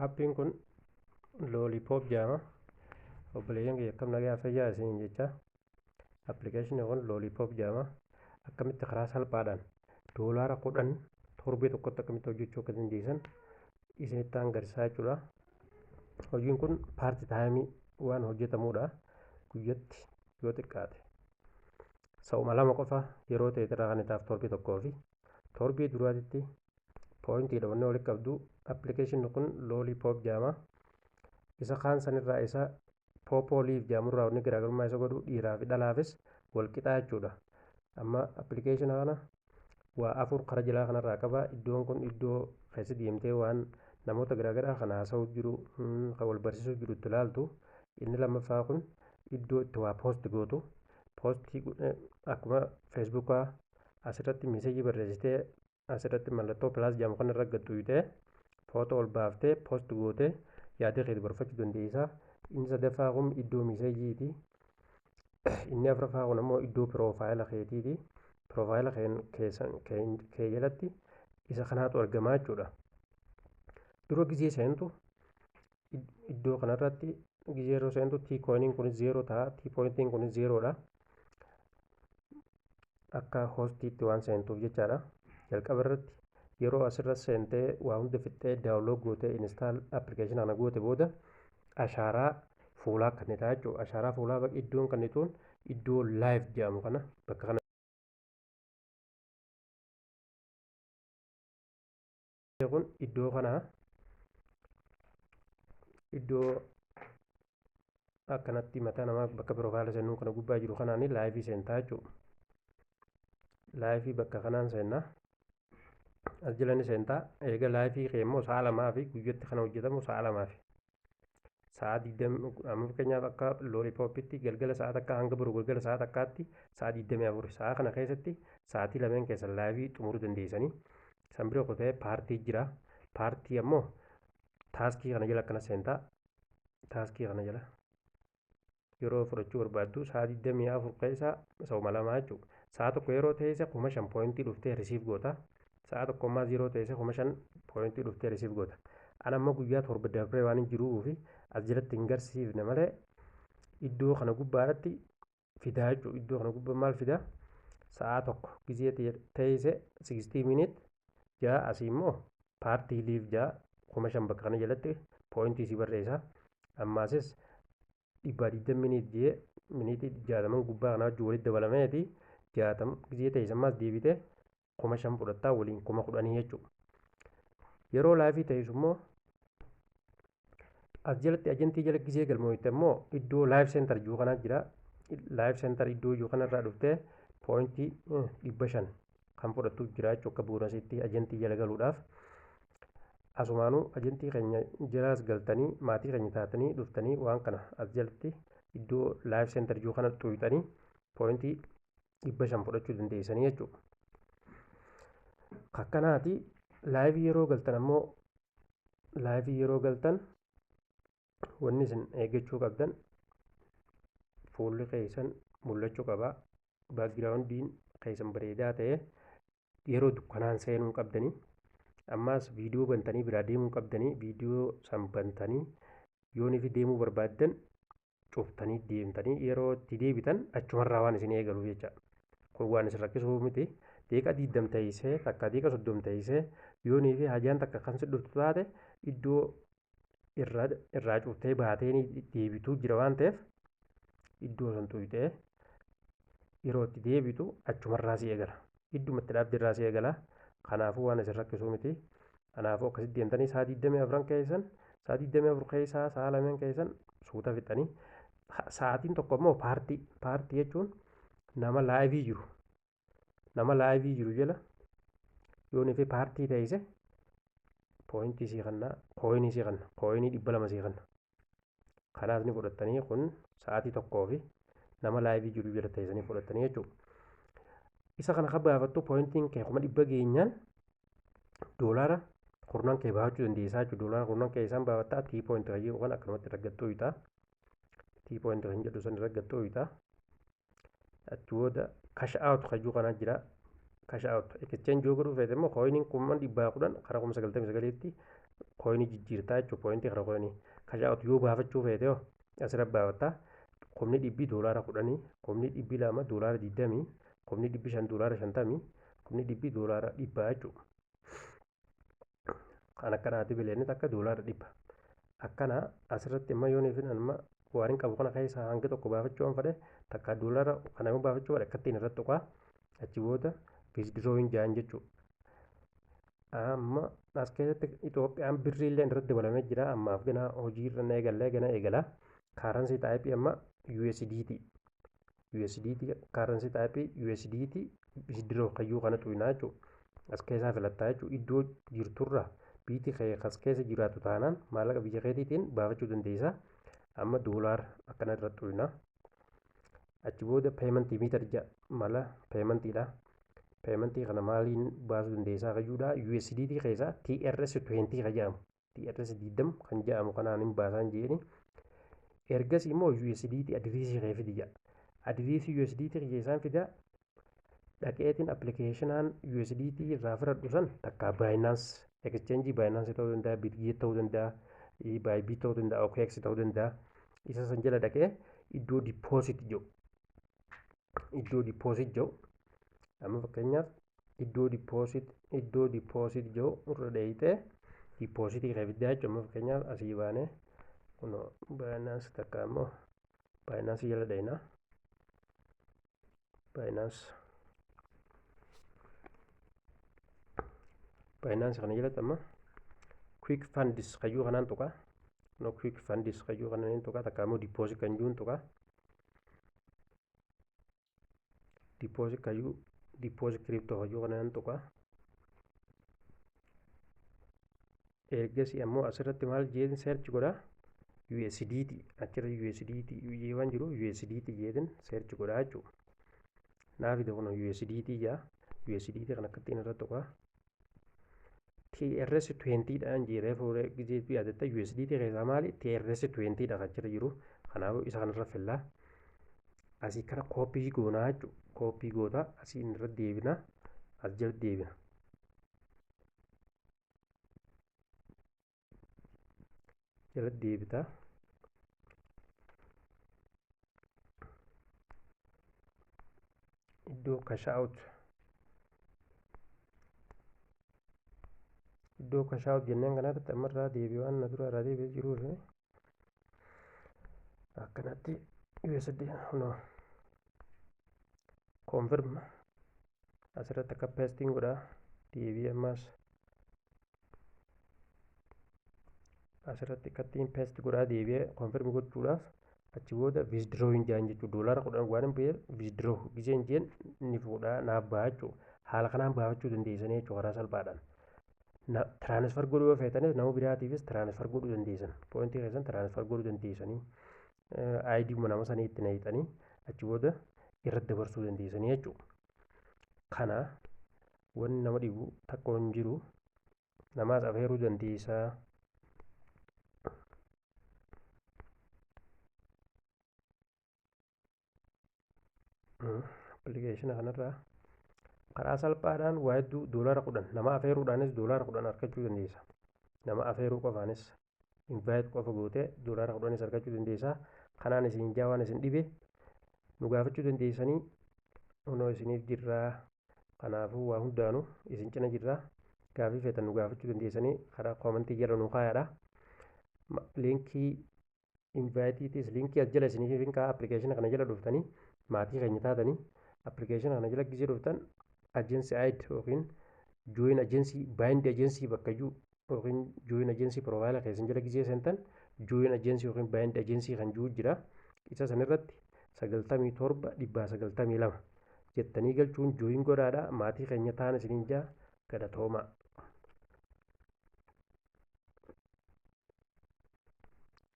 Aappiin kun Lollipop jedhama. Obboleeyyan kiyya, akkam nagaa fayyaa isiniin jecha. Appilikeeshinii kun Lollipop jedhama. Akkamitti karaa salphaadhaan $10 torbee tokkotti akkamitti hojjechuu akka dandeessan isinitti agarsiisaa jechuudha. Hojiin kun part time waan hojjetamudha. Guyyatti yoo xiqqaate sa'uma 2 qofa yeroo ta'e irraa kan itaaf torbee tokkoo fi torbee duraatitti pointiidha wanni walitti qabdu. Appilikeeshinni kun Lollipop jedhama. Isa kaan sanirraa, isa Poppo Live jedhamurraa, wanni garaagarummaa isa godhu dhiiraa fi dhalaafis wal qixaa jechuudha. Amma appilikeeshina kana waa afur kara jalaa kanarraa qaba. Iddoon kun iddoo keessa deemtee waan namoota garaagaraa kan haasa'u jiru, kan wal barsiisuu jiru itti ilaaltu. Inni lammaffaa kun iddoo itti waa post gootu. Postii akkuma Feesbuukaa asirratti message barreessitee, asirratti mallattoo plus jedhamu kanarra gadxuuyitee, footoo ol baaftee post gootee yaada kee dabarfachuu dandeessa. Inni sadaffaa kun iddoo messageiiti. Inni afuraffaa kun ammoo iddoo profile keetiiti. Profile keessan kee jalatti isa kanaatu argamaa jechuudha. Dura gizee seentu, iddoo kanarratti gizee yeroo seentu, T coiniin kun 0 ta'a. T pointiin kun zeroodha. Akka hostiitti waan seentuuf jechaadha. Jalqaba irratti yeroo asirra seentee waa hunda fixxee, download gootee, install appilikeeshinii kana goote booda ashaaraa fuulaa kennitaa jechuudha. Ashaaraa fuulaa bakka iddoon kennituun iddoo live jedhamu kana, bakka kana kun iddoo kana, iddoo akkanatti mataa namaa bakka profile seenuu kana gubbaa jiru kanaan live seentaa jechuudha. Live bakka kanaan seennaa. As jala ni seentaa. Eega live kee immoo sa'a 2 fi guyyatti kana hojjetamu sa'a 2 fi sa'a 20. Amma fakkeenyaaf akka Lollipopitti galgala sa'a 1 hanga boru galgala sa'a 1tti sa'a 24, sa'a kana keessatti sa'aatii lameen keessan live xumuruu dandeessanii. San bira kutee party jira. Party ammoo task kana jala akkana seentaa. Task kana jala yeroo fudhachuu barbaaddu sa'a 24 keessa sa'uma 2 jechuudha. Sa'a 1 yeroo teesse 5,000 point dhuftee receive goota. Sa'a 1 ammaas yeroo teesse 5,000 point dhuftee receive goota. Ana amma guyyaa 7 dabree waan hin jiruuf as jalatti hin garsiifne malee iddoo kana gubbaarratti fidaa jechuudha. Iddoo kana gubbaa maal fidaa? Sa'a 1 gizee teesse 60 minute ja'a, asii immoo party live ja'a, 5,000 bakka kana jalatti point si barreessa. Ammaasis 120 minute jee, miniitii 60 gubbaa kanaa wajjin walitti dabalameeti 60 gizee teesse ammaas deebitee 5,000 fudhattaa, waliin 10,000 jechuudha. Yeroo live teessu immoo as jalatti agentii jala gizee galmooyte immoo iddoo live center jiru kanaa jira. Live center iddoo jiru kanarraa dhuftee point 500 kan fudhattu jira jechuudha akka bonusiitti agentii jala galuudhaaf. Asumaanuu agentii keenya jalaas galtanii, maatii keenya taatanii dhuftanii, waan kana as jalatti iddoo live center jiru kana xuyixanii point 500 fudhachuu dandeessanii jechuudha. Akkanaati live yeroo galtan ammoo, live yeroo galtan wanni isin eeggachuu qabdan fuulli keessan mul'achuu qaba. Backgroundiin keessan bareedaa ta'ee yeroo dukkanaan seenuu qabdanii. Ammaas viidiyoo bantanii biraa deemuu qabdanii. Viidiyoo san bantanii yoonii fi deemuu barbaaddan cuftanii deemtanii yeroo itti deebitan achumarraa waan isin eegaluuf jecha. Kun waan isin rakkisuu miti. Daqiiqaa 20 teessee, takka daqiiqa 30 teessee, yoonii fi hajaan takka kan si dhuftu taate iddoo irraa cuftee baatee deebituu jira waan ta'eef, iddoo san tuyxee yeroo itti deebitu achumarraa si eegala. Idduma itti dhaabde irraa si eegala. Kanaafuu waan isin rakkisuu miti. Kanaafuu akkasitti deemtanii sa'a 24 keessan, sa'a 24 keessaa sa'a lameen keessan suuta fixanii, sa'aatiin tokko immoo party. Party jechuun nama live jiru. Nama live jiru jala yoonii fi party teesse point sii kanna, coin sii kanna, coin 200 sii kanna. Kanaas ni fudhattanii. Kun sa'aatii tokkoo fi nama live jiru jala teessanii fudhattanii jechuudha. Isa kana kan baafattu pointiin kee 100,000 geenyaan $10 kee baafachuu dandeessaa jechuudha. $10 kee isaan baafattaa. T point kan jedhu kan akkanumatti raggattuu hitaa. T point kan jedhu san raggattuu hitaa. Achi booda cash out kan jedhu kanaa jira. Cash out exchange yoo godhuu feete immoo coiniin 110,000 karaa 99,000tti. Coinii jijjiirtaa jechuudha, pointii kana coinii. Cash out yoo baafachuu feete hoo asirra baafattaa. 100,000 $10, 200,000 $20, 500,000 $50, 100,000 $100 jechuudha. Kan akkanaati bileenni takka $100. Akkana asirratti amma yoo niifin amma waan hin qabu kana keessaa hanga tokko baafachuu waan fedhe, takka doolaara kana yoo baafachuu fedhe, akkattiin irratti tuqaa, achi booda withdrawing jaan jechuudha. Amma as keessatti Itoophiyaan birrii illee irratti dabalamee jira. Ammaaf gana hojii irra eegallee gana eegala. Currency type amma USDT. USDT currency type USDT withdraw kayyuu kana tuqinaa jechuudha. As keessaa filattaa jechuudha. Iddoo jirturraa biitii kee as keessa jiraatu taanaan maallaqa biyya keetiitiin baafachuu dandeessa. Amma doolaara akkana irratti tuqinaa. Achi booda payment method mala paymentiidha. Paymentii kana maaliin baasuu dandeessaa kayyuudha. USDT keessaa TRC20 kan jedhamu. TRC 20 kan jedhamu kanaan hin baasaan jeeni. Ergasii immoo USDT adireesii kee fidi jedha. Adireesii USDT keessaan fida, dhaqeetiin applicationaan USDT irraa fudhadhu san, takka Binance exchange, Binance ta'uu danda'a, Bitget ta'uu danda'a, Bybit ta'uu danda'a, OKX ta'uu danda'a. Isa san jala dhaqee iddoo deposit jedhu. Iddoo deposit jedhu, amma fakkeenyaaf iddoo deposit jedhu irra dheeyitee depositii kee fiddaa jechuudha. Amma fakkeenyaaf asii baanee kunoo Binance, takka immoo Binance jala dheeyna. Binance kana jalatti amma quick funds kayyuu kanaan tuqa. No, quick funds kayyuu kanaan tuqa, takka immoo deposit kan jiruun tuqa. Deposit kayyuu, deposit crypto kayyuu kanaan tuqa. Ergasii ammoo asirratti maal jeetin search godha? USDT achirra USDT waan jiru USDT jeetin search godha jechuudha. Naa fide, kun USDT jaa. USDT kan akkattiin irratti tuqa. TRC 20 dhaan jiree fuudhee gizee yaadatta, USDT keessaa maali? TRC 20 dha kan achirra jiru. Kanaafuu isa kanarra fillaa. Asii kana copy goonaa jechuudha. Copy goota, asii irra deebina. As jala deebina. Jala deebita. Iddoo cash out, iddoo cash out jenneen kanarratti ammarraa deebi'ee waan na dura irraa deebi'ee jiruuf akkanatti USD no confirm asirratti akka pasting godha. Deebi'ee ammas asirratti akkattiin paste godhaa, deebi'ee confirm gochuudhaaf. Achi booda withdraw hin jaan jechuudha. $10 waan hin beef withdraw giseen jeen ni fuudhaa, naaf ba'a jechuudha. Haala kanaan baafachuu dandeessanii jechuudha karaa salphaadhaan. Transfer godhuu yoo feetanis nama biraatiifis transfer godhuu dandeessan. Pointii keessan transfer godhuu dandeessanii, ID nama sanii itti naqxanii achi booda irratti dabarsuu dandeessanii jechuudha. Kana wanni nama dhibu takka hin jiru, namaas afeeruu dandeessaa. Applicationa kanarraa karaa salphaadhaan waa hedduu, $10 nama afeeruudhaanis $10 argachuu dandeessa. Nama afeeruu qofaanis, invite qofa gootee $10s argachuu dandeessa. Kanaan isin jaa, waan isin dhibe nu gaafachuu dandeessanii, kunoo isiniif jirraa. Kanaafuu waa hundaanuu isin cina jirraa. Gaafii feetan nu gaafachuu dandeessanii, karaa commentii jala nu kaayaadha. Linkii inviteiitis linkii as jala isiniif hin ka'a. Applicationa kana jala dhuftanii maatii keenya taatanii, applicationa kana jala gisee dhuftan agency ID yookiin join agency, bind agency bakka jiru yookiin join agency profile keessan jala gisee seentan, join agency yookiin bind agency kan jiru jira. Isa sanirratti 97 192 jettanii galchuun join godhaadha. Maatii keenya ta'an isiniin jaa, galatoomaa.